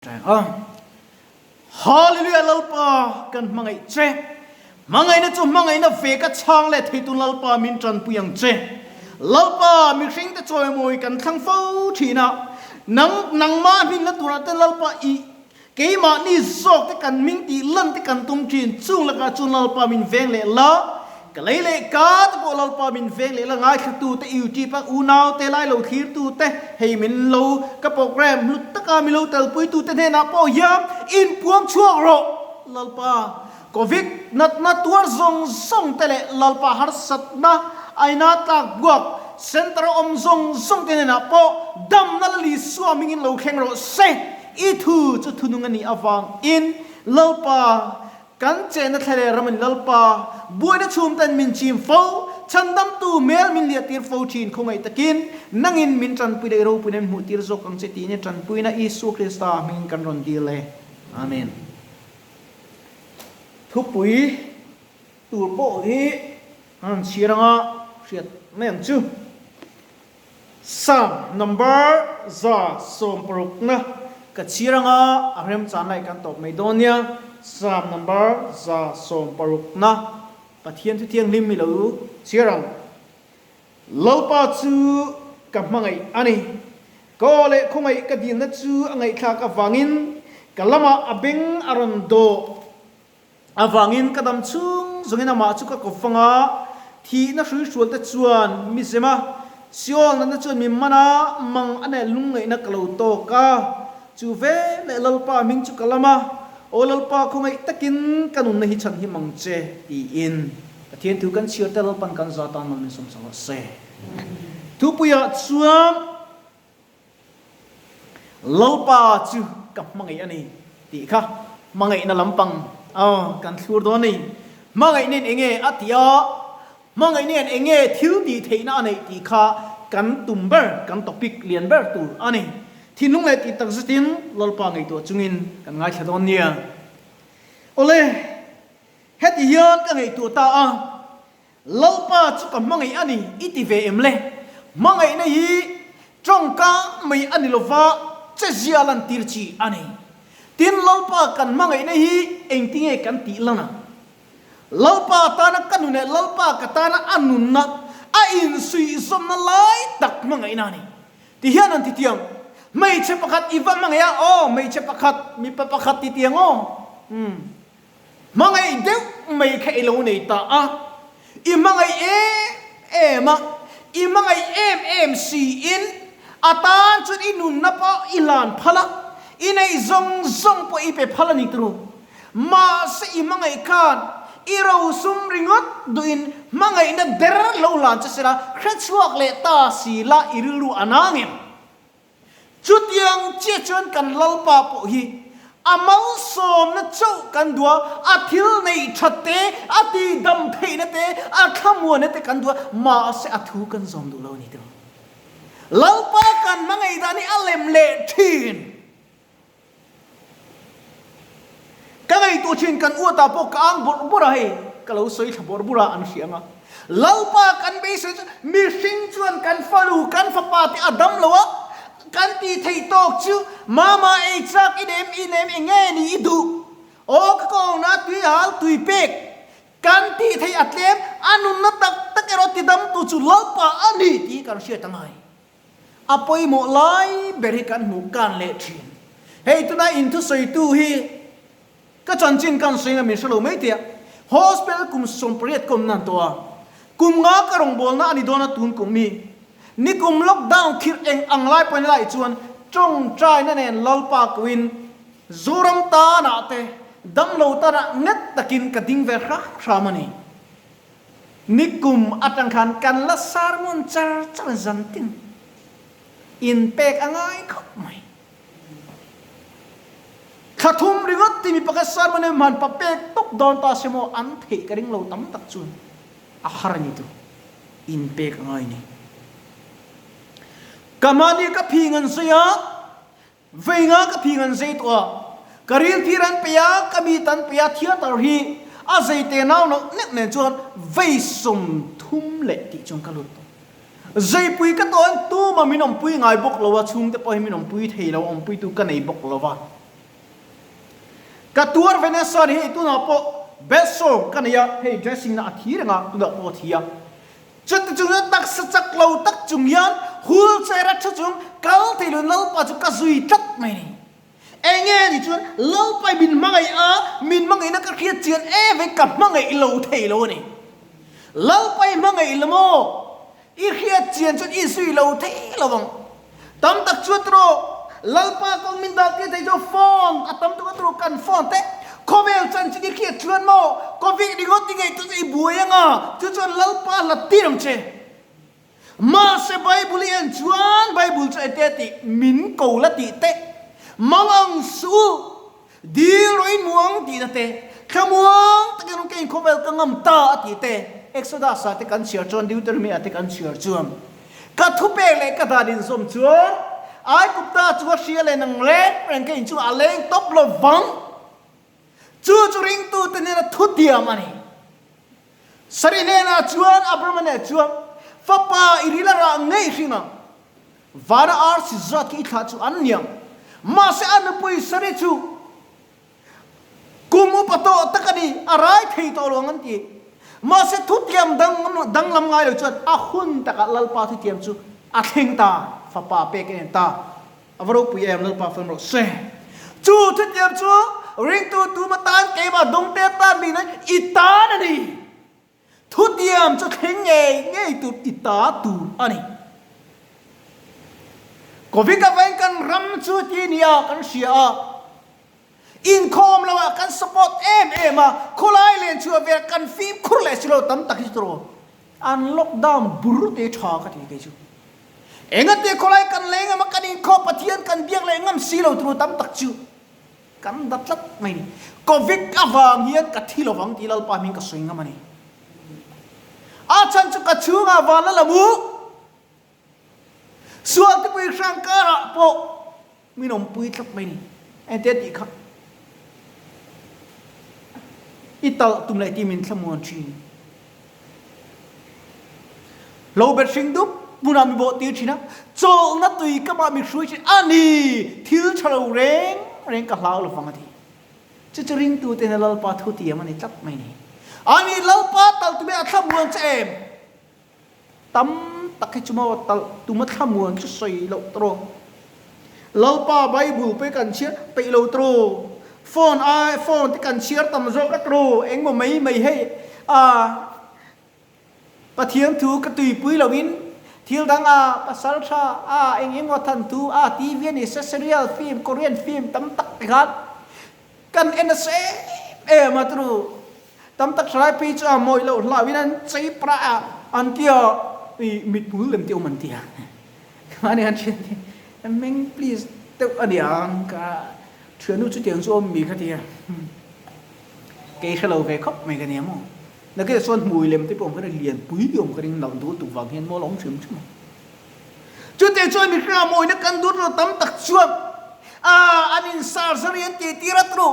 A Hallelujah Lalpa kan hmangaih che. Hmangaihna chu hmangaihna ve ka chhang leh thei tun Lalpa min tanpui ang che. Lalpa mihring te chawimawi kan thlang fo thin a, nang nangmah hmin la turah te Lalpa i keimahni zawk te kan hming tih lan te kan tum thin chung lakah chuan Lalpa min veng leh la. Ka lei leh ka te pawh Lalpa min veng leh la ngaithlatu te YouTube a unau te lai lo thlirtu te hei min lo ka program hlut taka mi lo telpuitu te hnenah pawh hian inpuang chhuak rawh Lalpa Covid natna tuar zawng zawng te leh Lalpa harsatna aina tlak buak center a awm zawng zawng te hnenah pawh damna la Isua hmingin lo thleng rawh se i thu chu thunung a nih avangin Lalpa Kan chenna thlalel ram in Lalpa, buaina chhum ten min chim fo, chhandamtu hmel min liahtir fo thin khawngaih takin, nangin min tanpui leh ropuina min hmuhtir zawk ang che tiin i tanpuina Isua Krista hmingin kan rawn dil e. Amen. Thupui tur pawh hi an rawn chhiar anga hriat mai ang chu. Psalm number 160 na ka chhir anga a remchan lai kan tawp mai dawn nia. Psalm number 160 na Pathian thu thianghlim mi lo chhir ang. Lalpa chu ka hmangaih a ni. Ka aw leh khawngaih ka dilna chu a ngaihthlak avangin ka lamah a beng a rawn dawh. Avangin ka dam chhung zawngin amah chu ka kawp fang a, thihna hruihrual te chuan mi zem a, Seol natna chuan min man a, mang a nel lungngaihna ka lo tawk a. Chu ve leh Lalpa hming chu ka lam a, Aw Lalpa khawngaih takin ka nunna hi chhan him ang che, tiin Pathian thu kan chhiar te Lalpan kan za tan mal min sawm sak rawh se. Thupuiah chuan. Lalpa chu ka hmangaih a ni tih kha hmangaihna lampang kan thlur dawn a ni. Hmangaihna in enge a tih a, hmangaihna hian enge thil tih theihna a neih tih kha kan tum ber, kan topic lian ber tur a ni. Thinlung leh tih takzetin Lalpa ngaihtuah chungin kan ngaithla dawn nia. Awle, heti hian ka ngaihtuah ta a. Lalpa chu ka hmangaih a ni i ti ve em le? Hmangaihna hi tawngka mai a ni lova, chezia lantir chi a ni. Tin, Lalpa kan hmangaihna hi engtinge kan tih lan ang? Lalpa tana ka nun leh Lalpa ka tana a nunna a insuihzawmna lai tak hmangaihna a ni. Ti hian an ti tiang, Hmeichhe pakhat i va hmangaih a, aw hmeichhe pakhat, mipa pakhat ti tiang aw. Umm. Hmangaih deuh mai kha i lo nei ta a, i hmangaih em em a, i hmangaih em em siin a tan chuan i nunna pawh i hlan phal a, i neih zawng zawng pawh i pe phal a ni turu. Mahse i hmangaih khan i rosum ringawt duhin hmangaihna der lo hlan che sela hrechhuak leh ta si la i rilru a nang em? Chutiang chiah chuan kan Lalpa pawh hi a malsawmna chauh kan duh a, a thil neih that te, a tihdam theihna te, a thlamuanna te kan duh a, mahse a thu kan zawm duh lo a ni tawh. Lalpa kan hmangaih dan hi a lem leh thin. Ka ngaihtuah thin kan uatah pawh ka ang bawrh bawrh a, hei ka lo sawi thla bawrh bawrh a an hria ang a. Lalpa kan beisei chu mihring chuan kan fanu kan fapa te a dam lo a, kan tih theih tawk chu mama ei chak i nem i nem eng nge ni i duh aw ka kawngna tui hal tui pek kan tih theih a tlem a nunna tak tak erawh tidam tu chu Lalpa a ni tih kan hriat a ngai. A pawimawh lai ber hi kan hmuh kan leh thin. Hei tuna inthusawitu hi ka chanchin kan sawi nga min hre lo mai teh a. Hospital kum 18 ka awm nan tawh a. Kum nga ka rawngbawlna a ni dawn a tun kum hi. Nikum lockdown khirh eng ang lai pawhin lai chuan tawngtaina nen Lalpa koin Zoram tanah te damlo tanah nget takin ka ding ve hram hram a ni. Nikum atang khan kan la sermon char char zan tin in pek a ngai khawp mai. Thla thum ringawt ti mi pakhat sermon em han pa pek tawp dawn ta se maw an theih ka ring lo tam tak chuan a har a ni tu in pek a ngai ni. Ka mahni ka phing an sawi a. Vei nga ka phing an zei tawh a, ka ril thir an pe a, ka mit an pe a, theatre hi a zei te nau loh nek nen chuan vei 30 leh tih chuan ka lut tawh. Zeipui ka tawh hian tuma min awmpui ngai bawk lo a, chhungte pawh hi min awmpui thei lo, awmpuitu ka nei bawk lo va. Ka tuar ve nasa a ni, hei tunah pawh bed sore ka nei a, hei dressing na a thi reng a, tunah pawh a thi a. Chuti chung chuan taksa chak lo tak chung hian wheelchair a thu chung kal thei lo Lalpa chu ka zui tlat mai a ni. Enge ni chuan Lalpa min hmangaih a, min hmangaihna ka hriat chian em em ka hmangaih lo thei lo a ni. Lalpa i hmangaih lo maw? I hriat chian chuan i zui lo thei lo ang. Tam tak chuan tawh Lalpa kawng min dah tir thei chu phone a tam tuk a tawh kan phone te khawvel chanchin i hriat chuan maw covid ringawt i ngaihtuah chu i buai anga chu chuan Lalpa hlat tir ang che. Mahse Bible i en chuan Bible chu ete tih min ko la tih te mang ang suh u Dil rawh in muang tihna te, thlamuang takin rawng kein khawvel ka ngam ta a tih te, Exodus ah te kan chhiar chuan Deuteronomy ah te kan chhiar chuan ka thupek leh ka dan inzawm chuan Aigupta chu a hria leh nang reng reng kein chu a leng tawp lo vang. Chu chu ringtute hnena thutiam a ni. Sari hnenah chuan Abrahama hnenah chuan, Fapa, i ril a rah ngei hring ang. Vana arsi zat khi i thlah chu an niang. Mahse a nupui Sari chu kum upa tawh tak a ni, a rai thei tawh lo ang an ti. Mahse thutiam dang danglam ngai lo chuan a hun takah Lalpa thutiam chu a thleng ta, fapa pek a en ta. A va ropui em, Lalpa fel rawh se. Chu thutiam chu ringtu tuma tan keimah dawngte tan bik nan i tan a ni. Thutiam chu thleng ngei ngei tur i ta tur a ni. Covid avangin kan ram chu ti nia kan hria a, inkhawm lo ah kan support em em a, khawlai len chhuah vel kan fimkhur leh si lo tam tak hi chu tawh an lockdown bur te tha ka ti kei chu. Engati khawlai kan lei ngam a, kan inkhawm Pathian kan biak leh ngam si lo tur tam tak chu kan da tlat mai ni. Covid avang hian ka thi lovang tih Lalpa hming ka sawi ngam a ni. A chhan chu ka chhungah van la lam u. Sual tipui hrang karah pawh min awmpui tlat mai ni. Engtia tih kha i talh tum leh tih min thlamuan thin. Lo bet hring dup hmunah mi bawh tir thin a, chawlhna tui kamah mi hruai thin a ni, thil tha lo reng reng ka hlau lovang a ti. Chu chu ringtute hian Lalpa thu tiam a ni tlat mai ni. A ni, Lalpa tal tume a thlamuan che em? Tam tak hi chu maw tal tuma thlamuan chu sawi loh tawh. Lalpa Bible pawh hi kan chhiar peih lo tawh. Phone ai phone te kan chhiar tam zawk a tawh. Engmaw mai mai hei a Pathian thu ka tuipui loin thil dang a pasal tha a eng engmaw than thu a TV a ni se serial film Korean film tam tak te khan kan en nasa em em a tawh. Tam tak thalai phei chu a mawih loh hlauhin an chei pra a, an tia i mithmul lem te awm an tia. Mahni an thian te meng please deuh a niang ka thiannu chutiang chu awm mi ka tia. Kei hre lo ve khawp mai ka nia maw. Nakih chuan hmui lem te pawh awm ka ring lian pui awm ka ring nalh duh tuk vang hian maw la awm hrim hrim ang. Chutiang chuan mihring a mawina kan dut lo tam tak chuan a an in surgery an tih tir a tru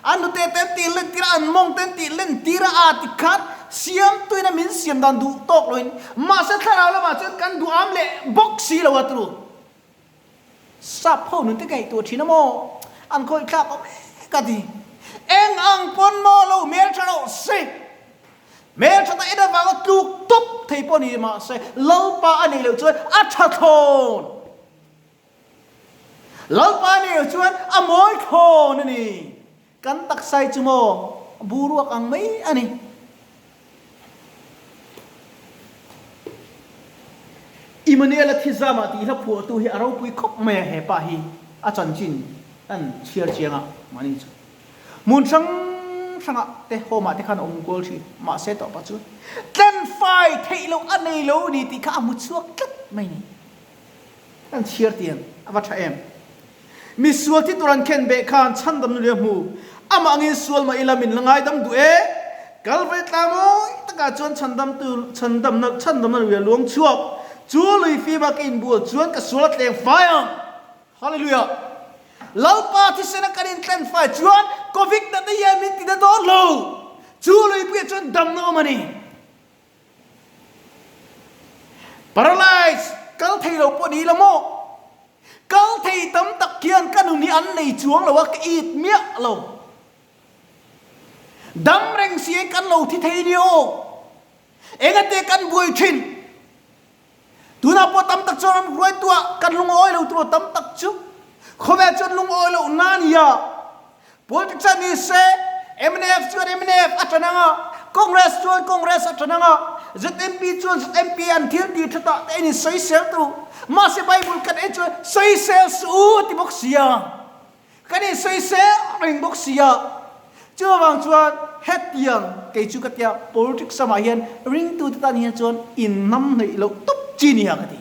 an hnute te an tih len tir a an mawng te an tih len tir a a ti khan siamtuin a min siam dan duh tawk loin mahse thlarau lamah chuan kan duham leh bawk si lo a tru sap ho nun te ngaihtuah thin a maw an khawih thlak awm e ka ti eng ang pawn maw lo hmel tha rawh se. Hmeltha ta en avanga tluk tawp thei pawh ni mahse Lalpa a neih loh chuan a tha thlawn. Lalpa a neih loh chuan a mawi thlawn a ni. Kan taksa hi chu maw buruak ang mai a ni. Immanuel-a thizamah tih hla phuahtu hi a ropui khawp mai a, he pa hi a chanchin an chhiar chiang a mahni chu. Hmun hrang hrangah te home ah te khan a awm kual thin. Mahse tawpa chu tlenfai theih loh a nei lo ni tih kha a hmu chhuak tlat mai ni. Kan chhiar tiang a va tha em. Mi sual thi tur an khen beh khan chhandam nu leh hmu. Amah angin sual mah ila min la ngaidam duh e. Kalvari tlang mawi takah chuan chhandam tu chhandamna chhandamna lui a luang chhuak. Chu lui fim a ka inbual chuan ka sual a tleng fai ang. Hallelujah! Lalpa thisena kan intlen fai chuan Covid natna hian min ti na dawn lo. Chu luipuiah chuan damna awm a ni. Paralyze kal thei lo pawh ni ila maw? Kal thei tam tak hian ka nun hi an nei chuang lo a, ka it miah lo. Dam reng si in kan lo thi thei nia aw. Engate kan buai thin? Tunah pawh tam tak chuan ram hruaitu ah kan lungawi lo tur tam tak chu khawvel chuan lungawi loh na nia. Politics ah ni se mnf chuan mnf a tan anga, Congress chuan Congress a tan anga, ZMP chuan ZMP an thil tih tha tah te in sawisel tur. Mahse Bible kan en chuan sawisel suh u a ti bawk sia. Kan insawisel reng bawk si a, chuvang chuan hetiang kei chu ka tia politics ramah hian ringtute tan hian chuan innam hnaih loh tawp chi nia ka ti.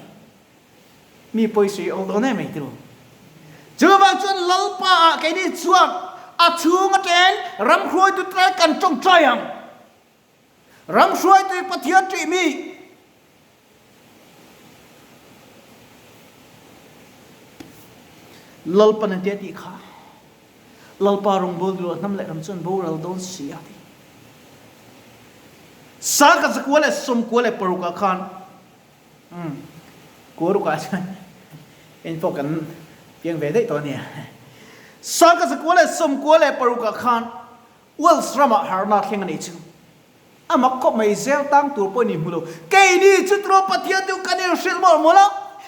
Mi pawisawi awk dawn em ei tiraw? Chuvang chuan Lalpa ah keini chuan a chhung atangin ram hruaitute kan tawngtai ang. Ram hruaitu Pathian ṭihmi Lalpan a tia tih kha Lalpa rawngbâwl duh hnam leh ram chuan boral dawn si a ti. Sangkhat 196 ah khan umm kuarukah chuan en pawh kan piang ve daih tawh a nia. Sangkhat 196 ah khan Wales ramah harhna thleng a nih chu. A mak khawp mai, zel tang tur pawh ni hmu lo. Keini chu tiraw Pathian chu kan inhrilh mawlh mawlh a,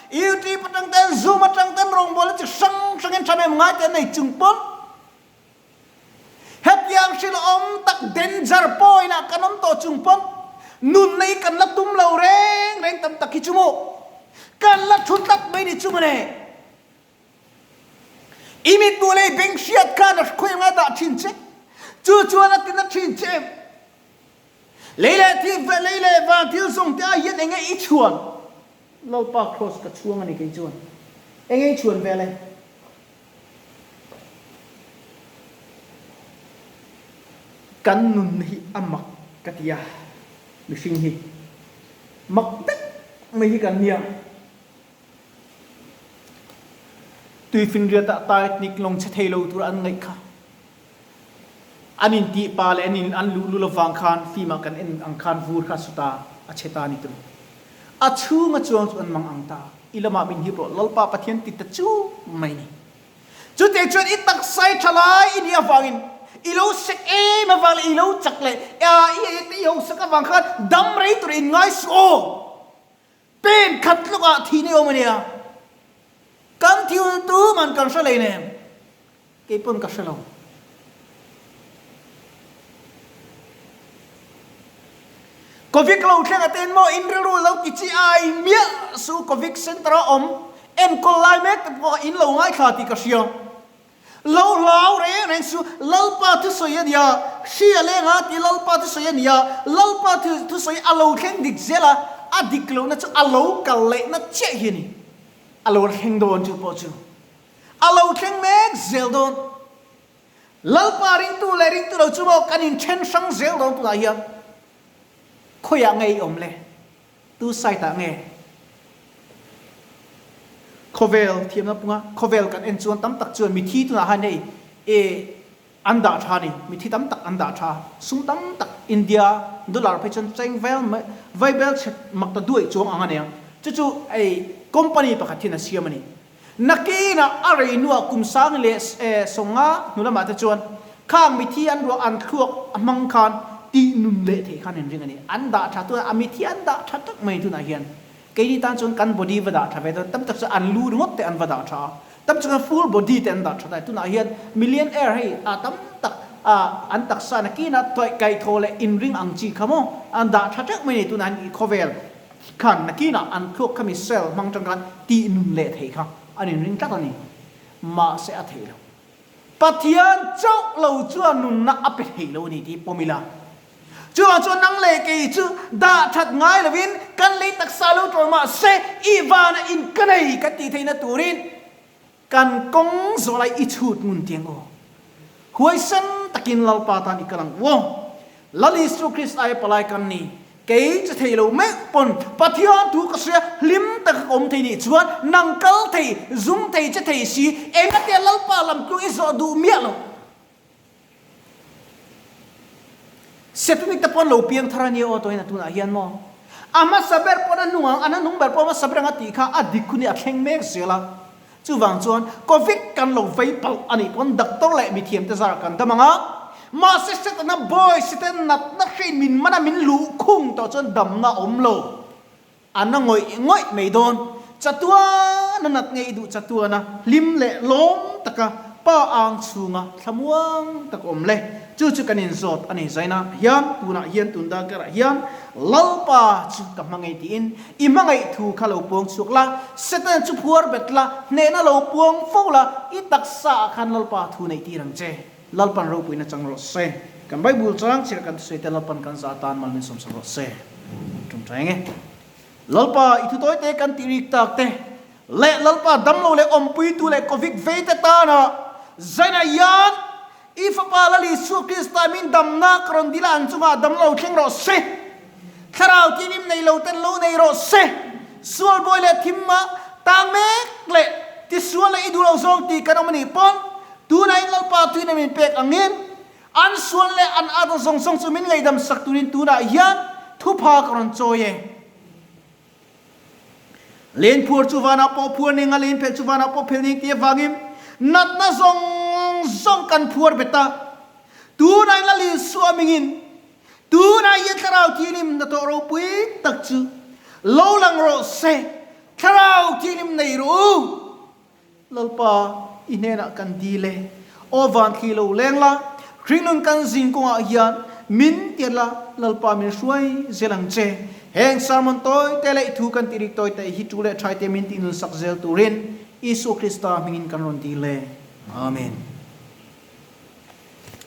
YouTube atang ten, Zoom atang ten rawngbawlna chi hrang hrangin tha nem ngai te an nei chung pawn hetiang hrilh awm tak danger point ah kan awm tawh chung pawn nunna hi kan la tum lo reng reng tam tak hi chu maw kan la thu tlat mai ni chu mawle. I mitmu leh i beng hriat khan a khawi anga dah thin che. Chu chuan a tina thin che em? Lei leh thil ve lei leh van thil zawng te ah hian enge i chhuan? Lalpa Kraws ka chhuang a ni kei chuan. Enge i chhuan vel e? Kan nun hi a mak ka ti a, mihring hi mak vek mai hi kan nia. Tuifinriatah Titanic lawng chhe thei lo tur an ngaih kha. An intih pa leh an in an luhlul avang khan film ah kan en ang khan vur kha a su ta, a chhe ta a ni tawh. A chhunga chuang chu an mang ang ta. I lamah min hip rawh, Lalpa Pathian ti ta chu mai ni. Chutiang chuan i taksa i tha lai i nih avangin i lo sek em avang leh i lo chak leh i ei te i hausak avang khan dam rei tur in ngai suh aw. Pen khat tluk ah thi ni awm a nia. Kan thil tu man kan hre lei nem. Kei pawn ka hre lo. Covid lo thleng a ten maw in rilru lo ti chi ai miah su Covid center a awm enkawl lai mek te pawh in lo ngaithla tih ka hria. Lo hlau reng reng chu Lalpa thusawi a nia, hri a leng a ti Lalpa thusawi a nia, Lalpa thusawi a lo thleng dik zel a, a dik lohna chu a lo kal lehna chiah hi a ni. A lo thleng dawn chu pawh chu a lo thleng mek zel dawn. Lalpa ringtu leh ringtu lo chu maw kan inthen hrang zel dawn tunah hian khawiah nge i awm le? Tu site ah nge khawvel thiamna punga khawvel kan en chuan tam tak chuan mithi tunah hian hei e an dah tha ni mithi tam tak an dah tha sum tam tak India dollar phei chuan cheng vel mai vaibel chhe mak ta duai chuang ang ania chu chu ei company pakhat hian a siam a ni nakinah a rei hnuah kum sang leh sawnga hnu lamah te chuan Khang mithi an ruah an thluak a hmang khan tih nun leh theih khan in ring a ni. An dah tha tunah a mithi an dah tha tak mai tunah hian keini tan chuan kan body va dah tha ve dawn tam tak chuan an lu ringawt te an va dah tha a, tam chuan full body te an dah tha ta tunah hian millionaire hei a tam tak a an taksa nakinah tuaih kaihthawh leh inring ang chi kha maw an dah tha teuh mai a ni tunah hian i khawvel khan nakinah an thluak khami cell hmang tang khan tih nun leh theih kha an inring tlat a ni. Mahse a theih lo. Pathian chauh lo chuan nunna a pe thei lo a ni tih pawm ila. Chuvang chuan nang leh kei chu dah that ngai lovin kan lei taksa lo ṭawl mah se i vana in ka nei kan tih theihna turin kan kawng zawh lai i chhut ngun tiang aw. Huaisen takin Lalpa tan i kal ang u aw. Lal Isu Krist aia palai kan ni. Kei che thei lo meuh pawn Pathian thu ka hria hlim taka ka awm thei nih chuan nang kal thei, zum thei che thei si, engate Lalpa lam tluang i zawh duh miah lo. Setanic te pawn lo piang thar a nia aw tawhin a tunah hian maw? A hmasa ber pawn a hnung ang, an a hnung ber pawh a hmasa ber ang a tih kha a dik hun hi a thleng mek zel a. Chuvang chuan Covid kan lo vei palh a nih pawn doctor leh mithiamte zarah kan dam ang a. Mahse Setana bawi Satan natna hrein min man a min luhkhung tawh chuan damna a awm lo. A na ngawih ngawih mai dawn. Chatuana nat ngei duh chatuana hlim leh lawm taka pa ang chhunga thlamuang tak awm le. Chu chu kan inzawt a ni. Zaina hian tunah hian tun darkarah hian Lalpa chu ka hmangaih tiin i hmangaih thu kha lo puang chhuak la, Setana chu phuar bet la, hnehna lo puang fo la, i taksa ah khan Lalpa thu neih tir ang che. Lalpan ropuina chang rawh se. Kan Bible chang chhiar kan thusawi te Lalpan kan za atan mal min sawmsak rawh se. Tum tha eng e. Lalpa i thutawi te kan tih rik tak te leh Lalpa damlo leh awmpuitu leh Covid vei te tana zaina hian i fapa Lal Isua Krista min damna ka rawn dil a an chungah damlo thleng rawh se. Thlarau thianghlim nei lo ten lo nei rawh se. Sual bawi leh thimma tang mek leh tisual leh i duh lo zawng tih kan awm a nih pawn Tunah in Lalpa tuin a min pek angin an sual leh an at zawng zawng chu min ngaihdam sak turin tunah hian thupha ka rawn chawi e. Len phuar chu vanah pawh phuar ning a, len phelh chu vanah pawh phelh ning tih avangin natna zawng zawng kan phuar bet a. Tunah in Lal Isua mingin tunah hian Thlarau Thianghlim hnathawh ropui tak chu lo lang rawh se, Thlarau Thianghlim nei rawh u. Lalpa, i hnenah kan dil e. Aw van thli lo leng la, Hringnun kan zing kawngah hian min tiat la, Lalpa min hruai zel ang che. Heng sermon tawi te leh i thu kan tih rik tawi te hi tu leh thaite min tih nun sak zel turin Isua Krista hmingin kan rawn dil e. Amen.